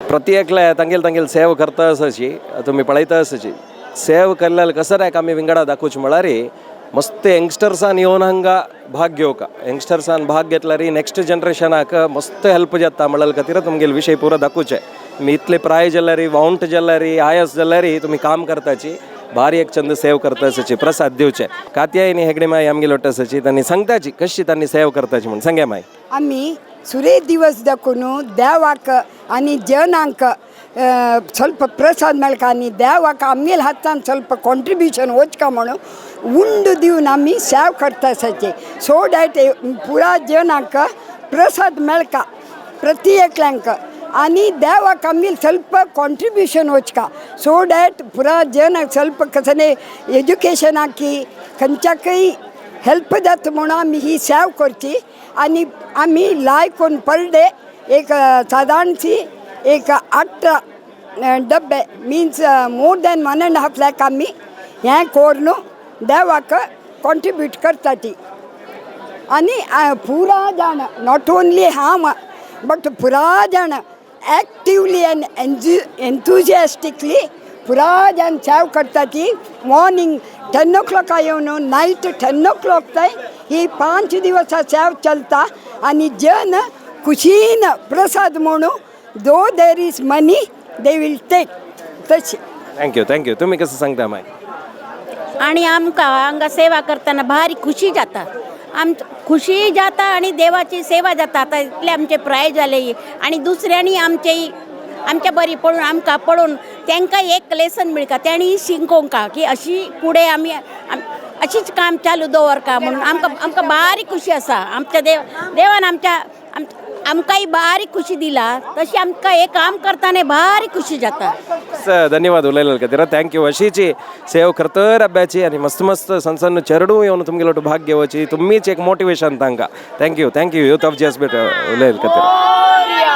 प्रति एकले तांगेल तांगेल सेव करता आसाची. तुमी पळयता आसाची सेव केल्ल्याल कसराक आमी विंगडा दाखोवची म्हळ्यार मस्त यंगस्टर्सान येवन हांगा भाग घेवका. यंगस्टर्सान भाग घेतल्यार नेक्स्ट जनरेशनाक मस्त हेल्प जाता म्हळ्यार खातीर तुमगेले विशय पुरो दाखोवचे. तुमी इतले प्राय जाल्यार, वावंट जाल्यार, आयास जाल्यार तुमी काम करताची. भारी एक चंद सेव करताची, प्रसाद दिवचे. कात्यायनी हेगडे माय आमगेले वाटत आसाची. तांणी सांगताची कशी तांणी सेव करताची म्हण. सांगे माय. आमी सुरे दिवस दाखोवन देवाक आनी जनांक ಸ್ವಲ್ಪ ಪ್ರಸಾದ मेळका आनी देवाक आमगेले हातान ಸ್ವಲ್ಪ कॉन्ट्रिब्युशन वचका म्हणून उंड दिवन आमी सेव करता आसाचे, सो that पुरा जनांक प्रसाद मेळका प्रति एकल्यांक आनी देवाक आमगेले ಸ್ವಲ್ಪ कॉन्ट्रिब्युशन वचका, सो that पुरा जनांक ಸ್ವಲ್ಪ कसले एज्युकेशनाकी खंयच्याकय हेल्प जाता म्हणून आमी ही सेव करची. आनी आमी लायक करून पर डे एक सादारणशी एक 18 डब्बे, means more than 1.5 lakh आमी हें करून देवाक कॉन्ट्रिब्यूट करता ती. आनी पुरा जाण, not only हांव बट पुरा जाण एक्टिवली एंड एन्थुजियास्टिकली पुरा जाण सेव करता ती. मॉर्निंग 10 ओ क्लॉका येवन नायट 10 ओ क्लॉक ताय ही 5 दिवस सेव चलता आनी जन खुशीन प्रसाद म्हणून, though there is money, they will take तशें. Thank you, thank you. तुमी कसं सांगता माय? आणि आमकां हांगा सेवा करतना भारी खुशी जाता. आम खुशी जाता आणि देवाची सेवा जाता. आतां इतले आमचे प्राय जाले आणि दुसऱ्यांनी आमचे आमच्या बरी पळोवन, आमकां पळोवन तांकां एक लेसन मेळटा, तेणी शिकोवंक की अशी फुडें आमी अशीच काम चालू दवरका म्हणून आमकां आमकां बारीक खुशी आसा. आमच्या देव देवान आमच्या आमकांय बारीक खुशी दिला, तशी आमकां हे काम करतना भारी खुशी जाता. धन्यवाद उलयले खातीर. Thank you. अशीची सेव करतर अभ्याची आणि मस्त मस्त सण सण चेरडू येवन तुमगेलो भाग घेवची. तुमीच एक मोटिवेशन तांकां. Thank you, thank you, youth of GS उलयले खातीर.